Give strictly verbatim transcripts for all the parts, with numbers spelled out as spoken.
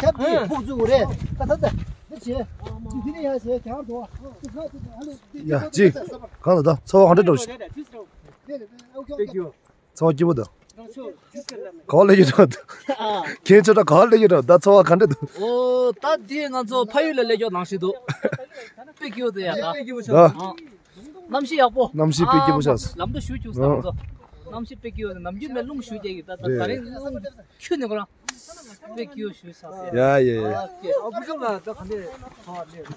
ཁྱབ་ཀྱི་ཕུག་བཙུགས་རེད། ད་ད་ད་འདི་བྱེད། འདི་འདི་ནས་ཡར་བྱེད། གྱང་དུ་འདི་ཁ་འདི་ཨ་ལེ་འདི་ཡ་ཅི་གང་ལ་ད་ཚོར་བ་ག་འདྲ་འདྲ་བོ་ཞིག་ཚོར་བ་སྐྱིད་པོ་འདུག་ག་པར་སླེབས་ཀྱི་འདུག་ཁྱེད་ཚོ་ད་ག་པར་སླེབས་ཀྱི་འདུག་ད་ཚོར་བ་ག་འདྲ་འདུག་ཨོ་ད་འདི་ང་ཚོ་ཕ་ཡུལ་ལ་སླེབས་ཀྱོག་ནང་བཞིན་འདུག་དཔེ་སྐྱིད་པོ་འདུག་ཡ་ད། ད། གནམ་གཤིས་ཡག་པོ། གནམ་གཤིས་དཔེ་སྐྱིད་པོ་ཤར་སོང་། ལམ་དུ་ཞུ་བཅུག་སོང་ང་ཚོ། གནམ་གཤིས་དཔེ་སྐྱིད་པོ་འདུག་ནམ་རྒྱུན་ནས་རླུང་ཞུ་རྒྱག་གི་ད་ད་ད་རེད། རིང་རླུང་ཁྱུ་ནས་ཁོ་རང་དཔེ་སྐྱིད་པོ་ཞུ་ས་སེ། ཡ་ཡ་ཡ། ཨ་བུ་ཆུང་ལ་ད་ག་ནས་ཚོར་བ་སླེབས་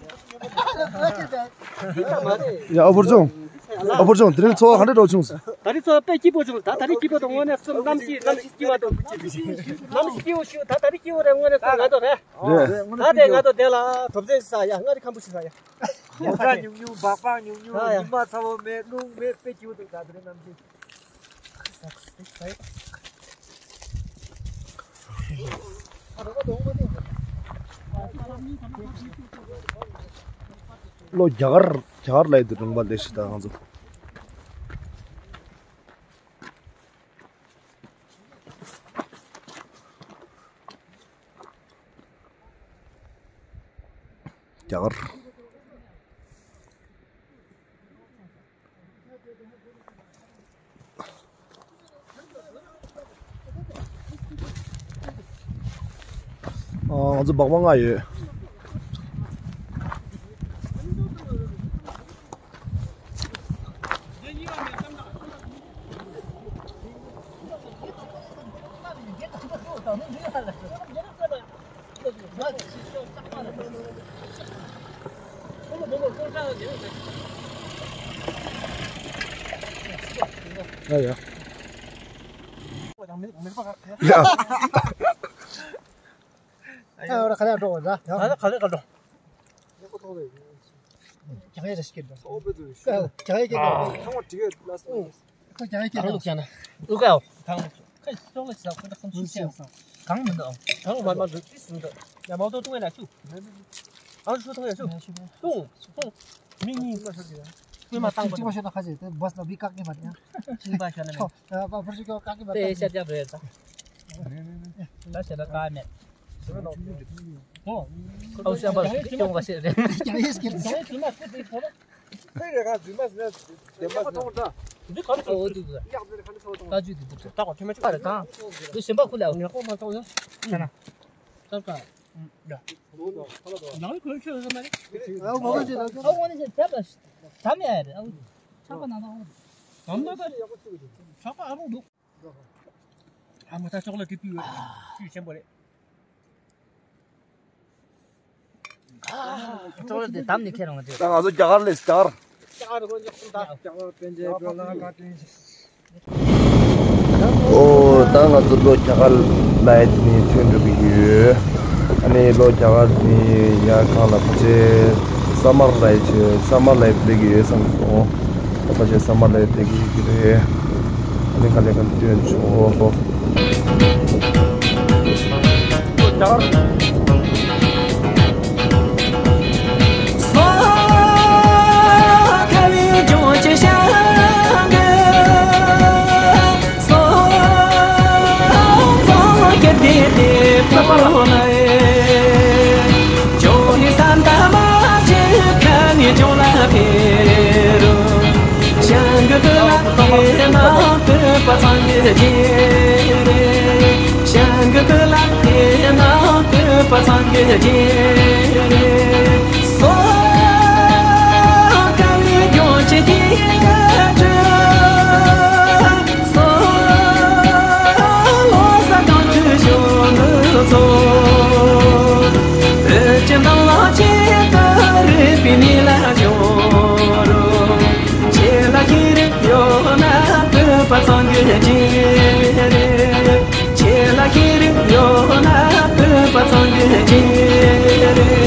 རེད། ཡ་ཨ་བུ་ཆུང་། ཨ་བུ་ཆུང་དེ་རིང་ཚོར་བ་ག་འདྲ་འདྲ་བྱུང་སོང་། ད་རིང་ཚོར་བ་དཔེ་སྐྱིད་པོ་བྱུང་། ད་ད་རིང་སྐྱིད་པོ་དང་དངོས་གནས་སུ་གནམ་གཤིས་གནམ་གཤིས་སྐྱིད་པ་དང་། གནམ་གཤིས་སྐྱིད་པོ་ཞུ་ད་ད་རིང་སྐྱིད་པོ་རེད། དངོས་གནས་སུ་ང་ཚོ་རེད། རེད། ད་དེ་ང་ཚོ་དེ་ལ་གྲོབ་ཚན་ཞིག་ཟ་ཡ། མངའ་རིས་ཁམ་བུ་ཞིག་ཟ་ཡ། ཡོ་ག་ཉུང་ཉུང་། སྦག་སྦག་ཉུང་ཉུང་། ཨ་ཡ། ཉི་མ་ཚ་བོ་མེད། རླུང་མེད། དཔེ་སྐྱིད་པོ་འདུག་ད་དེ་རིང་གནམ་གཤིས། ལོ་རྒྱ་གར་རྒྱ་གར་ལ་ཡོད་དུ་གྲོང་པ་ལས་ཤི་ད་ང་ཚོ། རྒྱ་གར། ཨ། ང་ཚོ་སྦག་སྦག་ང་ཡོད། ཡ་ཡ། ཡ། ཨ་ཡ། ཨ་ར་ཁ་ལ་འགྲོ་བ་ད། ཡ། ཁ་ལ་ཁ་ལ་འགྲོ། རྒྱག་ཡ་རེ་ཞིག་གི་འགྲོ། རྒྱག་ཡ་སྐད་འགྲོ། ཚང་མ་འགྲིག་ཡོད་ལ། ཁོ་རྒྱག་ཡ་སྐད་འགྲོ། ལུག་ཅན་ལུག་གའོ། ཁ་ཤོག་ལ་ཞིག་ཁོ་ད་སམ་ཆུ་ཆེན་སམ། གང་མི་འདུག་གང་མ་མ་འདུག་ཅི་སུ་འདུག་ཡ་མ་གཏོགས་ཏུང་ཡ་ན་ཆུ། ཨ་ཆུ་ཏུང་ཡ་ཆུ། ཏུང་ཏུང་། མིག་གཉིས། ཀུན་མ་བཏང་པ། གཅིག་པ་ཤོད་ན་ཁ་ཤས་དེ་བས་ལ་བི་བཀག་གི་མ་རེད་ཡ། གཅིག་པ་ཤོད་ན་མེད། ཨ་པ་ཕར་ཤོད་ཀྱོ་བཀག་གི་མ་རེད། དེ་ཤ་རྒྱག་རེད་ད། ད་ཤ་ད་བཀག་མེད། ཨོ་ཤ་པ་ཀྱོང་བ་ཤེས་རེད། ཀྱང་ཡེས་ཀྱི་རེད། ཁྱེད་རང་རྫུན་མ་ཟེར་ན་བདེན་པ་ཟེར། འདི་ག་རེ་ཨོ་དེ་དེ། ཡག་ཟེར་ག་ནས་ཚོར་བ་བཏང་། ད་ཅུ་དེ་དེ་དེ་ད་གོ་ཐེ་མ་ཅུ་པ་རེད་གང་། འདི་གཞན་པ་ཁུ་ལ་ངས་ཁོ་མ་ཚོར་ཡོད། ད་ན། ད་ག་ཡ། ནང་ཁོས་ཆོས་ཟེར་མ་རེད། ཨ་ངོ་ནི་ཟེར་ད་ཨ་ངོ་ནི་ཟེར་ད་ད་ད་མེད་ཨ་རེད། ཨ་ཆག་པ་ན་ད་ཨ་ད་ད་ད་ཆག་པ་ཨ་རུང་འདུག་ཨ་མ་ད་ཅོག་ལ་དེ་པི་ཡོད་ཤུད་ཆེན་པོ་རེད། ཨ་ཅོག་ལ་དེ་དམ་ནི་ཁྱེར་འོང་དེ། ད་ང་ཚོ་རྒྱ་གར་ལས་རྒྱ་གར། རྒྱ་གར་གོན་རྒྱག་སུམ་ད། རྒྱ་གར་པན་ཇེ་པོ་ལ་ཀ་ཏྲེན། ཨོ་ད་ང་ཚོ་ལོ་རྒྱ་གར་ལ་ཡི་ནི་ཐོན་འགྲོ་གི་ཡོད། ཨ་ནི་ལོ་རྒྱ་གར་ནི་ཡར་གང་ལ་ཕ་ཆེ་ས་མར་ལ་ཡི་ཆེ་ས་མར་ལ་ཡི་སླེབས་ཀྱི་ཡོད་བསམ་སོང་། ད་ཕ་ཆེ་ས་མར་ལ་ཡི་སླེབས་ཀྱི་ཡོད་ཀྱི་རེད། ཨ་ནི་ག་ལེ་ག་ལེ་ཐོན་ཆོག་པ་ཚང་གི་རྗེས་སོ། དཀའ་ལས་སྐྱོན་ཆེ་དེ་ཡ་དྲི་སོ། ལོ་ས་གང་ཅི་ཞོ་ནུ་ཚོ། བོད་ཀྱི་འདམ་ལ་ཆེད་དུ་རིག་པའི་ནི་ལ་ཞོ་རོ། ཆེ་ལ་ཤེས་རིག་ཡོད་ན་བོད་པ་ཚང་གི་རྗེས་རེད། ཆེ་ལ་ཤེས་རིག་ཡོད་ན་བོད་པ་ཚང་གི་རྗེས་རེད།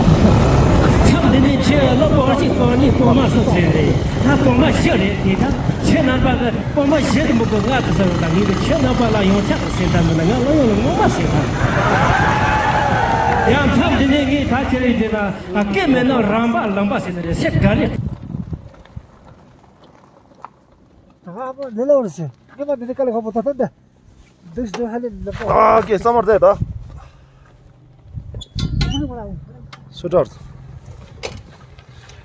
མཚམས་འདི་ནས་ཁྱེད་སློབ་དཔོན་གཅིག་གང་ནས་གོང་མ་སུ་ཟེར་རེད། ད་གོང་མ་ཤི་རེད་དེ། ད་ཁྱེད་རྣམ་པ་གི་གོང་མ་ཞེ་དྲག་མི་དགོས། ང་ཚོ་ཟེར་བ་དང་ངས་ཁྱེད་རྣམ་པ་ལ་ཡོངས་ཁྱབ་ཀྱི་སེམས་ཐག་འདི་ན་ང་སློབ་ཡོན་ལ་ངོ་མ་སེམས་ཐག་ཡང་མཚམས་འདི་ནས་ངས་ད་ཁྱེད་རེ་བྱས་ན་སྐད་མེད་ན་རང་པ་ལམ་པ་ཟེར་ནི་རེད། སེ་ག་རེད། ད་ཧ་པོ་ལེ་ལོ་རེ་ཟེར། ངས་མ་འདི་ནས་དཀའ་ལས་ཁག་པོ་ད་ད་འདི། འདུག་འདུག་ཧ་ལས་ལབ་པ། ཨ་ཀེ་ས་མར་དེ་ད། སུ་དྲར།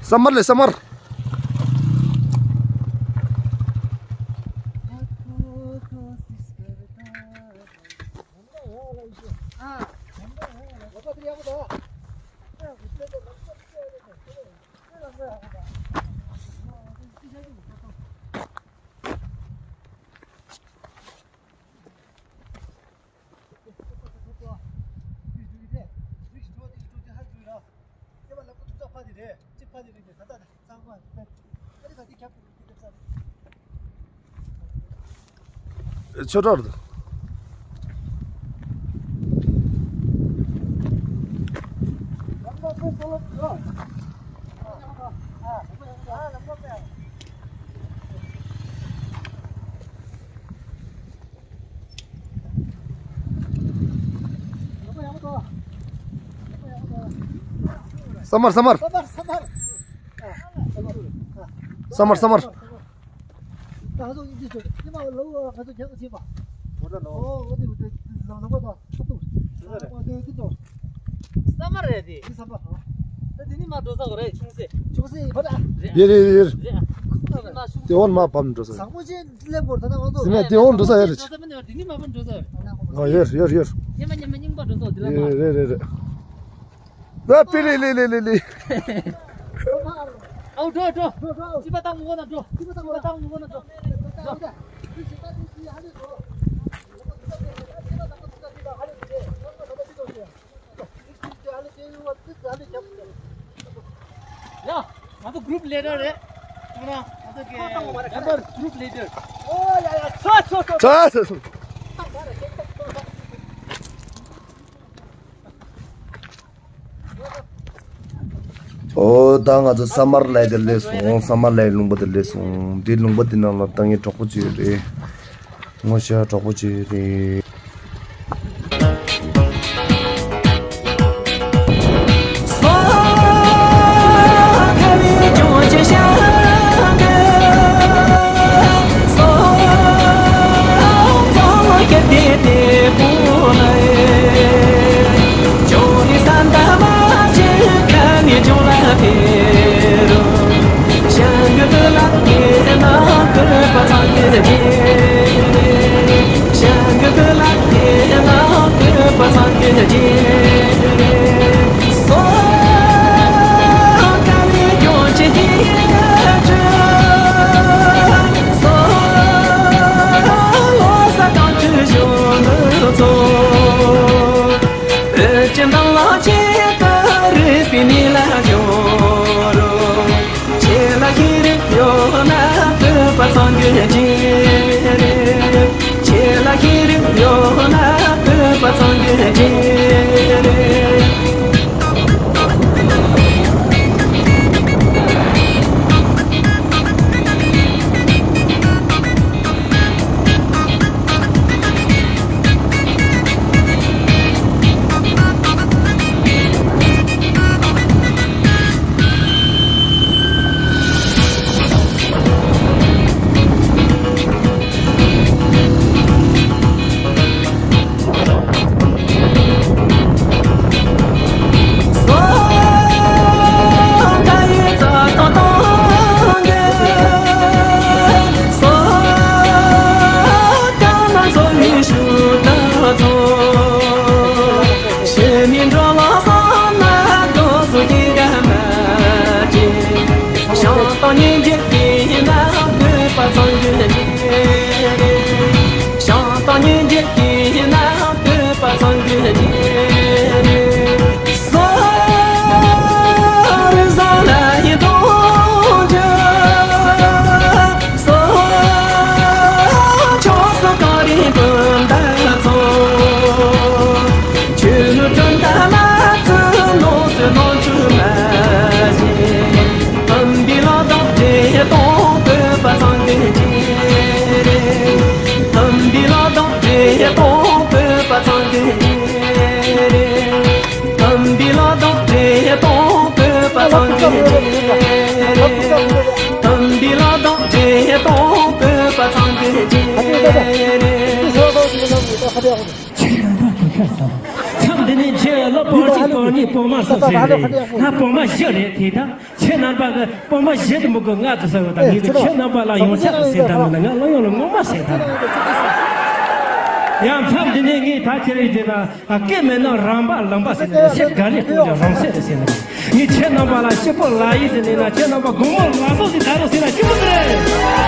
ས་མར་ལས་ས་མར། ཆོས་གྲྭར་འདུག་ས་མར་ས་མར། ས་མར་ས་མར། ས་མར་ས་མར། ད་ང་ཚོ་ཡིན་གྱི་ཆོག་ཉི་མ་ལོ་ང་ཚོ་རྒྱག་གི་བྱེད་པ། ཨོ་ད་ལོ། ཨོ་འོ་དེ་འོ་དེ་ལམ་ལམ་པ་དང་ཁ་ཐུག་ཨོ་དེ་འོ་དེ་དང་། ས་མར་རེད་དེ། དེ་ས་མར། ད་དེ་ནི་མ་འགྲོ་ས་གོ་རེད་ཆུང་སེ། ཆུང་སེ་ཡིན་པ་ད། རེད། ཡེ་རེད་ཡེ་རེད། རེད། ཨ་ཁུག་ན་རེད། དེ་འོ་མ་བམ་འགྲོ་ས་རེད། བཟང་པོ་ཅན་སླེབས་དགོས་ད་ན་ང་ཚོ། ཟིན་ན་དེ་འོ་འགྲོ་ས་ཡོད་རེད། འགྲོ་ས་མིན་ནས་དེ་ནི་མ་བམ་འགྲོ་ས་ཡོད། ཨ་ཡོད་རེད་ཡོད་རེད་ཡོད་རེད། ཉི་མ་ཉི་མ་རྙིང་པ་འགྲོ་ས་དེ་ལ་མ། རེད་རེད་རེད། ད་པི་ལི་ལི་ལི་ལི་ལི། ཨའོ་འགྲོ་འགྲོ། སྐྱིད་པ་བཏང་མི་དགོས་ན་འགྲོ། སྐྱིད་པ་བཏང་མི་དགོས་ན་འགྲོ། འགྲོ། ཡ། ང་ཚོ་གུ་རུབ་ལི་ཌར་རེད། ཁྱོད་རང་ང་ཚོ་གི་མེམ་བར་གུ་རུབ་ལི་ཌར། ཨོ་ཡ་ཡ་ཚོ་ཚོ་ཚོ། ཚོ་ཚོ་ཚོ། ཨོ་ད་ང་ཚོ་ས་མར་ལའི་དེར་སླེབས་སོང་། ས་མར་ལའི་ལུང་པ་དེར་སླེབས་སོང་། འདི་ལུང་པ་འདི་ནང་ལ་ལྟ་མཁན་གྲོགས་པོ་ཅིག་ཡོད་རེད། ངོ་ཤེས་གྲོགས་པོ་ཅིག་ཡོད་རེད། མཚམས་འདི་ནས་ཁྱེད་ལོ་བར་གཅིག་བར་གཉིས་བར་མ་སོགས་ཟེར་རེད། ང་བར་མ་བཞི་རེད། དེ་དག་ཁྱེད་རྣམ་པ་གི་བར་མ་བཞི་དུ་མི་དགོས། ང་དུ་ཟེར་བ་དང་། ངས་ཀྱི་ཁྱེད་རྣམ་པ་ལ་ཡོངས་ཁྱབ་ཏུ་ཟེར་ཐལ་མིན་ན། ང་ལ་ཡོངས་ལ་ངོ་མ་ཟེར་ཐལ། ཡང་མཚམས་འདི་ནས་ངས་ད་ཁྱེད་རེ་བྱས་ན། ཨ། སྐད་མེད་ན་རང་པ་ལམ་པ་ཟེར་ནས། ཆེད་དགའ་ལས་སྤྲོ་ལས་རང་སྲེག་རེད་ཟེར་ནས། ངས་ཁྱེད་རྣམ་པ་ལ་སྐྱིད་པོ་ལ་ཡིན་ཟེར་ནས་ན། ཁྱེད་རྣམ་པ་དགོང་མོ་ལ་སོགས་ཟིག་ད་རུང་ཟེར་ན་སྐྱིད་པོ་ཟེར།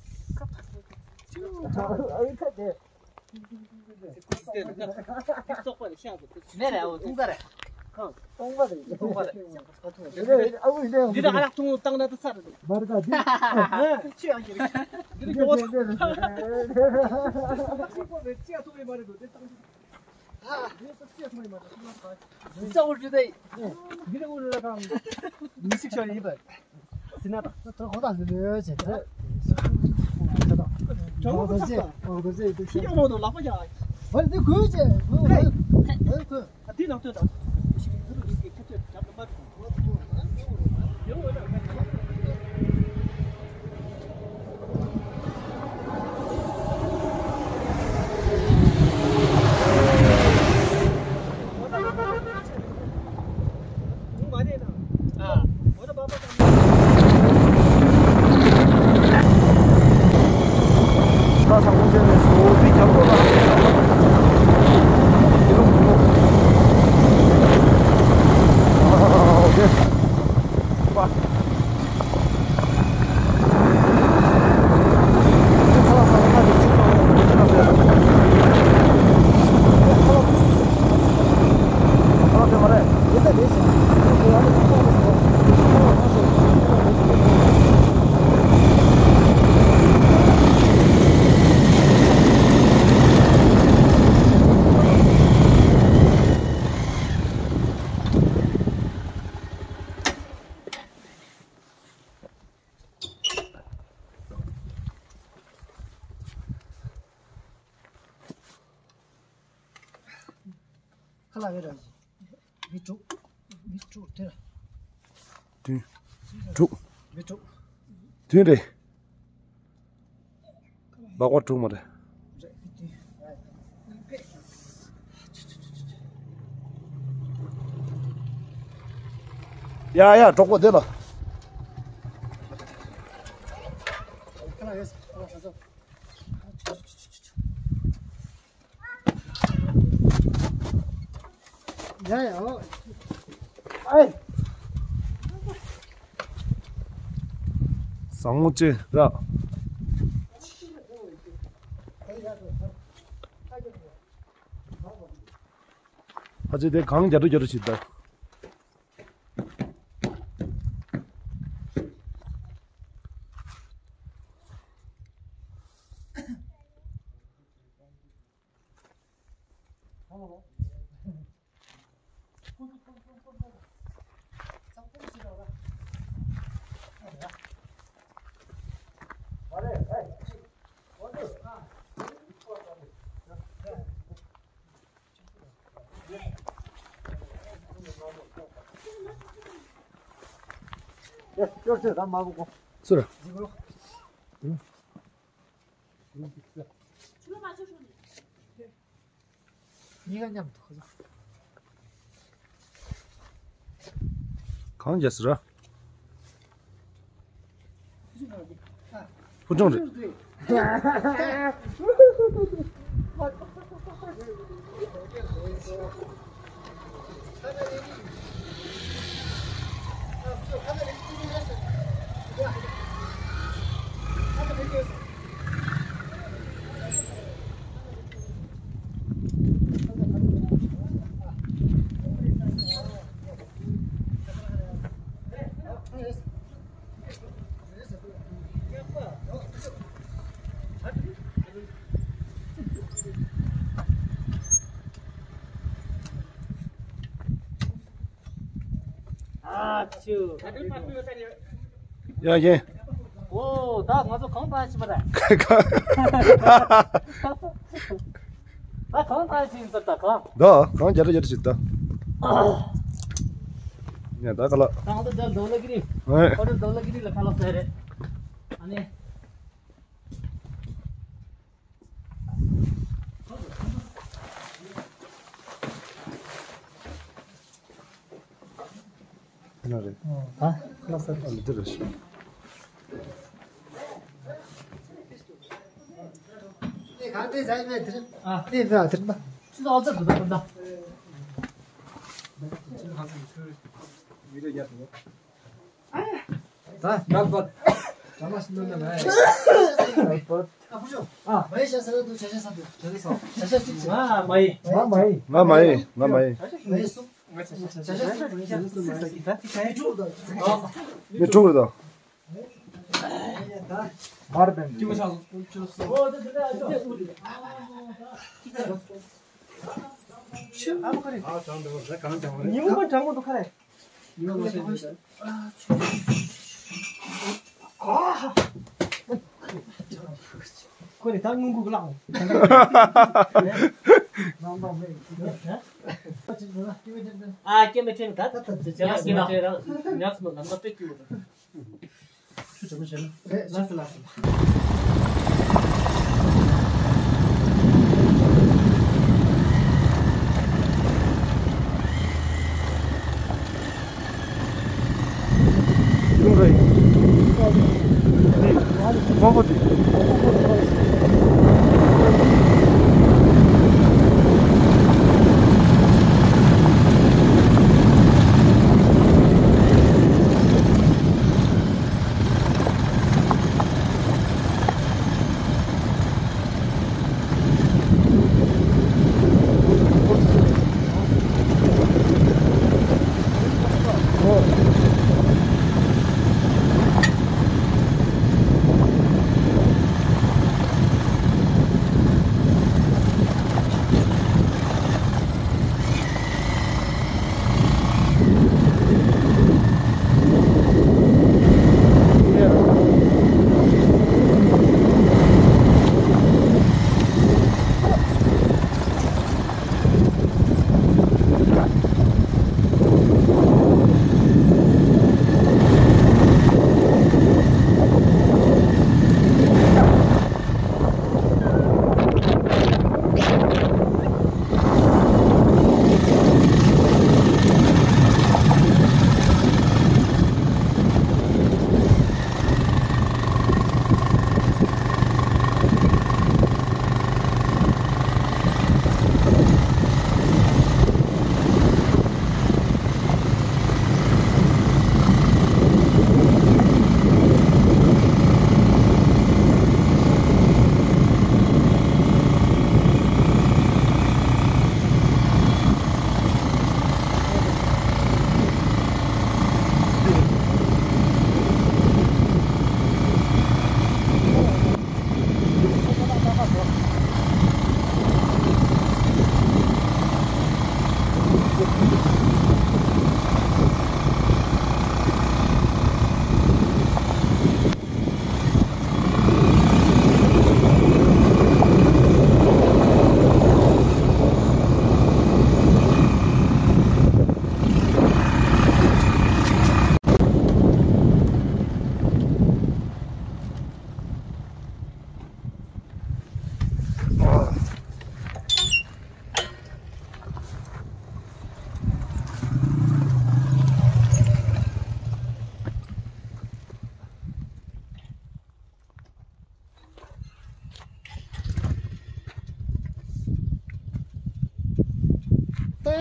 ཨ་ཁ་དེ། ཙོག་པ་རེད་ཤག་ཏུ། ནས་རེད། འོ་སྟོང་རྩ་རེད། གང་། སྟོང་པ་རེད། སྟོང་པ་རེད། ཨ་བུ་ནས། འདི་ལ་ཨ་རག་ཐུང་བཏང་ན་ད་ཚར་རེད། མར་ག་འདི། ཨ་ཆེ་ཡང་ཞིག་རེད། འདི་ལ་ཡོད། ཨ་ཁུ་པོ་རེད། ཅི་ཡང་ཐུང་ཡིན་མ་རེད་འདུག་དེ་བཏང་་། ཨ་འདི་ལ་ཅི་ཡང་ཐུང་ཡིན་མ་རེད། ཙོག་པ་རེད་དེ། འདི་ལ་འུ་ལ་གང་། མི་ཞིག་ཤོར་ཡིན་པ། སྲིད་ན་དང་། ད་ཁོ་ཐག་ལོས་ལོས་བྱས་ཏེ། ཁྱོད་ངོ་ཚ། ཨོ་ཁོ་ཚེ་དུ་ཤི་ཡག་མོ་དུ་ལག་པ་ཡག། ཧོལ་དེ་ཁོས་བྱས། ཁོས་ཁོས་ཁོས། ཨ་དེ་ནང་དོན་དང་། ཁ་ལག་ཡོད་ར། མི་དྲུག་མི་དྲུག་དེ་ར། བདུན། དྲུག་མི་དྲུག་བདུན་རེད། སྦག་སྦག་དྲུག་མ་རེད། ཡ་ཡ་གྲོགས་པོ་དེ་ལ། ཡ་ཡ་ཨོ། ཨེ། བཟང་མོ་ཅི་ར། ཨ་ཅེ་དེ་གང་རྒྱ་རུ་རྒྱ་རུ་ཞིག་འདུག་ཅོར་ཅོར་ར་མ་བུ་གོ། སུ་ར། གཉིས་ཀ་མཉམ་དུ་ཁོ་ཚོ། གང་རྒྱ་སི་ར། ཕུ་ཀྲང་རེད། ཨ་ཆུ། ཡ་ཡེ། ཨོ་ད་ང་ཚོ་གང་བཏང་ཕྱིན་པ་རེད། ད་གང་བཏང་ཕྱིན་ཟེར་ད་གང་། ད་གང་རྒྱ་ར་རྒྱ་ར་ཞིག་ད། ཡ་ད་ག་ལ། ད་ང་ཚོ་རྒྱ་རྡོ་ལ་གི་རི། ཨེ། ཨོ་རྡོ་ལ་གི་རི་ལ་ཁ་ལག་ཟེར་རེད། ཨ་ནི། ཁྱེད་རང་རེད། ཨ། ལགས་སོ། ཨ་ལི་དེ་རེད་ཤི། ཨེ་གང་དེ་ཟ་ཡི་མེད་དེ་རེད། ཨ། དེ་མེད་ཨ་དེ་རེད་ན། ཁྱེད་ཚོ་ཨོ་ཙི་དུ་ད་དུ་ད། ད་ད་པ། ད་མ་ཤི་ནོ་ན་ལ། ཨ་བུ་ཤོ། ཨ། མ་ཡི་ཤ་ས་ན་དུ་ཤ་ཤ་ས་དུ་ཤ་ཤ་ས། ཤ་ཤ་གཅིག་ང་མ་ཡི། ང་མ་ཡི། ང་མ་ཡི། ང་མ་ཡི། མ་ཡི་སུ། ང་ཤ་ཤ་ས་དུ་ཤ་ཤ་ས་དུ་ཤ་ཤ་ས་དུ། མི་ཁྲུག་རེད་ད། མི་ཁྲུག་རེད་ད། མར་བེམ། ཨོ་དེ་དེ་དེ་ཨ་ཅོ། ཨ་མ་ཁ་རེ། ཨ་དང་དང་ཟ་གང་དང་རེ། ཉིན་མོ་དྲང་མོ་འདུག་ཁ་རེ། ཉིན་མོ་དྲང་མོ་འདུག་ཁ་རེ། ཁོ་རེ་ད་དངུལ་འགུག་ལགས། ཨ་སྐྱེ་མེད་ཁྲེན་ད་ད་ད་ཇེ་ལ་སྐྱེ་མེད་ཁྲེན་རང་ཉགས་མ་ལམ་ན་པེ་ཀྱུ། ཆུ་ཆེན་པོ་བྱས་ན། ལགས་སོ་ལགས་སོ། ཡུང་རེད། ནི་མོ་གོ་ཏི།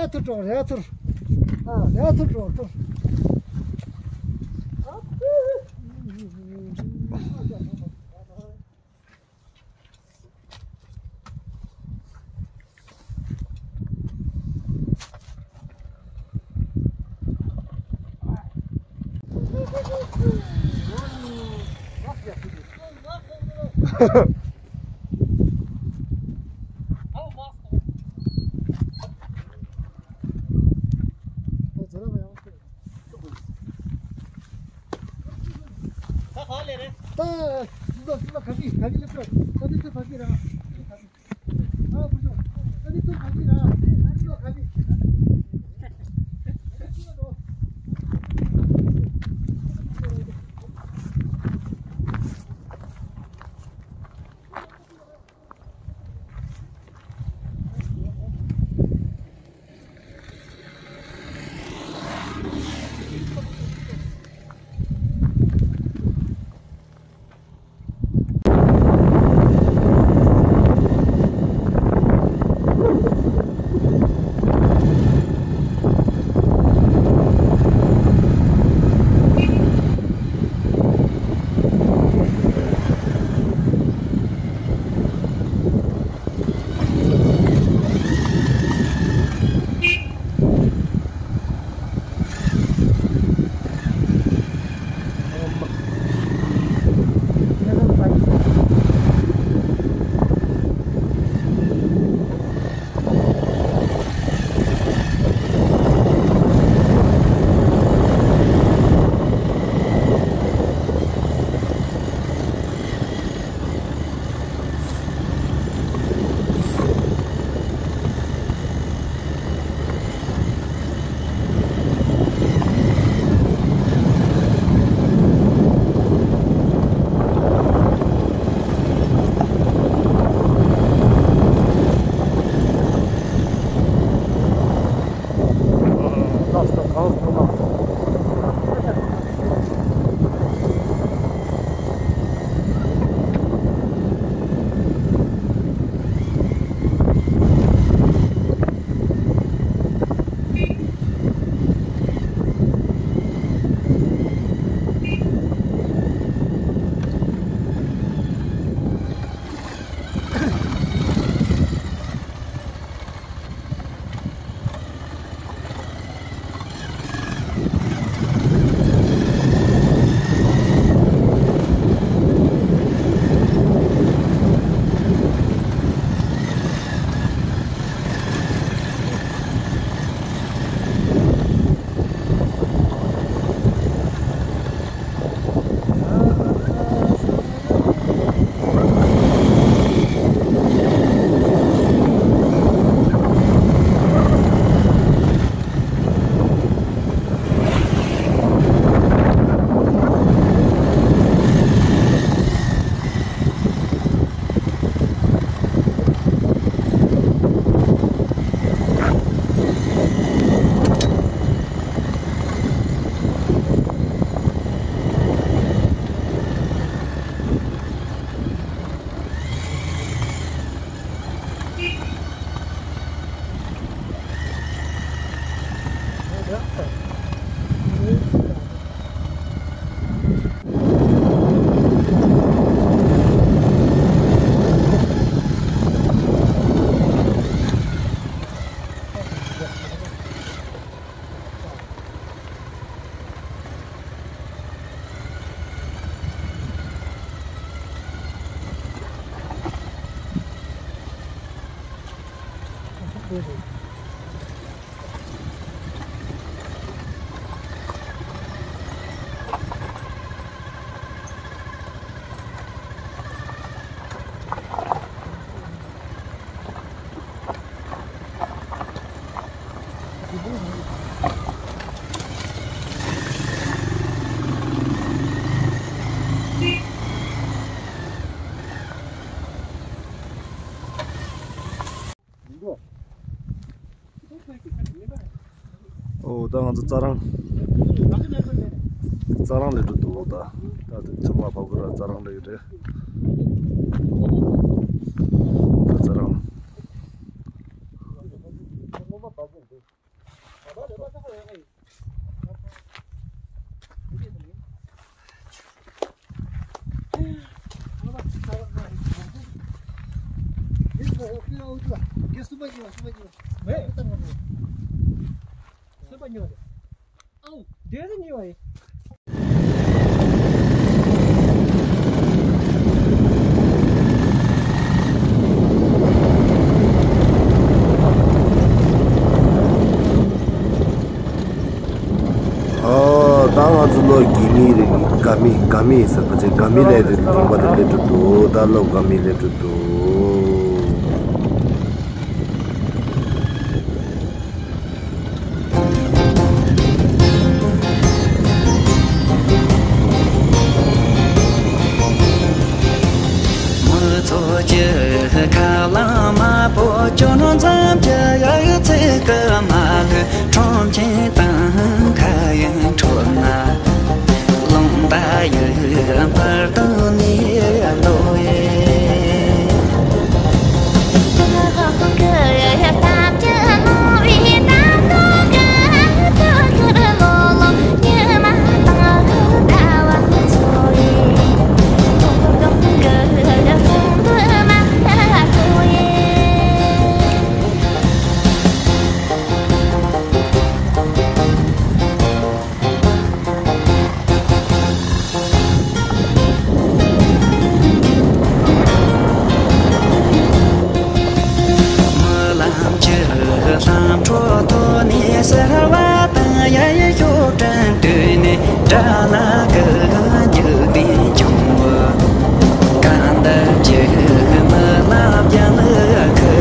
ཡ་ཐུར་འགྲོ། ཡ་ཐུར། ཨ་ཡ་ཐུར་འགྲོ་ཐུར། ཨོ། ད་ང་ཚོ་རྩྭ་རང་། རྩྭ་རང་ལ་འགྲོ་འདུག་ད་དེ་ཚང་མ་བབ་གི་ར། རྩྭ་རང་ལ་ཡོད་རེད། ད་རྩྭ་རང་། ཨོ་ཙི་ལ། གེ་སུ་པ་ཉི་བ་སུ་པ་ཉི་བ། མེ། སུ་པ་ཉི་བ་རེད། ཨོ། དེ་ནི་ཉི་བ་ཡིན། ཨོ། ད་ང་ཚོ་ལོ་དགེ་མི་རེད། དགའ་མི་དགའ་མི་ཟེར་བ་ཅིག་དགའ་མི་ལས་རེད། ལུང་པ་དེ་སླེབས་འགྲོ་འདུག་ད་ལོ་དགའ་མི་སླེབས་འགྲོ་འདུག་མི་ཚོགས་ཀྱི་ཁ་ལ་དམར་པོ་གྱོན་ཙམ་གྱི་ཡ་ཡི་ཚིག་གི་མ་ལུས། ཁྲོམ་ཆེན་དང་མཁའ་དབྱིངས་ཁྲོད་ན། རླུང་རྟ་ཡི་འཕུར་སྟེང་ནས་འགྲོ་ཡི། རྨི་ལམ་གྱི་ལྷམ་སྒྲོག་ཐོག་ནས་གསལ་བ་དང་ཡལ་ཤུགས་དྲན་དུས་ནས། དགྲ་ལ་གི་འཇིག་རྟེན་སྐྱོང་བ། གང་འདྲ་ཅིག་མི་ལ་བརྒྱ་ལ་ཁུ།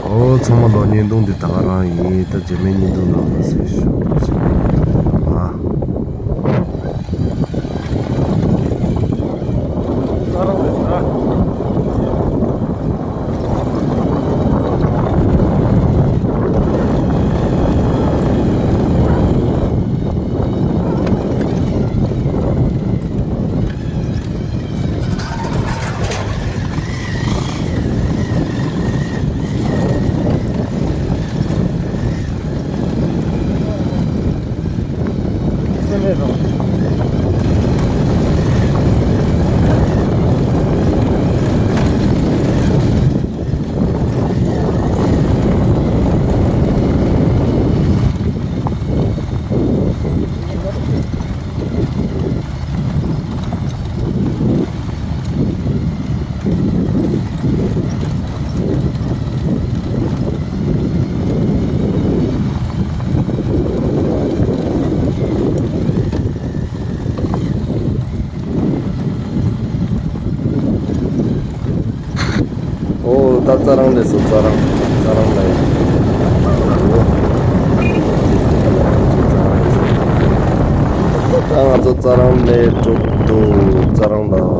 ཨོ། ཚང་མ་ལོ། བརྙན་ཐུང་འདི་ད་ག་རང་ཡིན། ད་རྗེས་མའི་བརྙན་ཐུང་ནང་ལ་གཟིགས་ཤོག་རྗེས་མའི་བརྙན་ཐུང་ནང་ལ། ཨོ། ད་རྩྭ་རང་ལས་སོ། རྩྭ་རང་། རྩྭ་རང་ལ་ཡིན། ཨོ། ད་ང་ཚོ་རྩ་རང་ནས་འགྲོ་འདུག་རྩ་རང་ལ།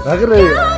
ད་ག་རེད།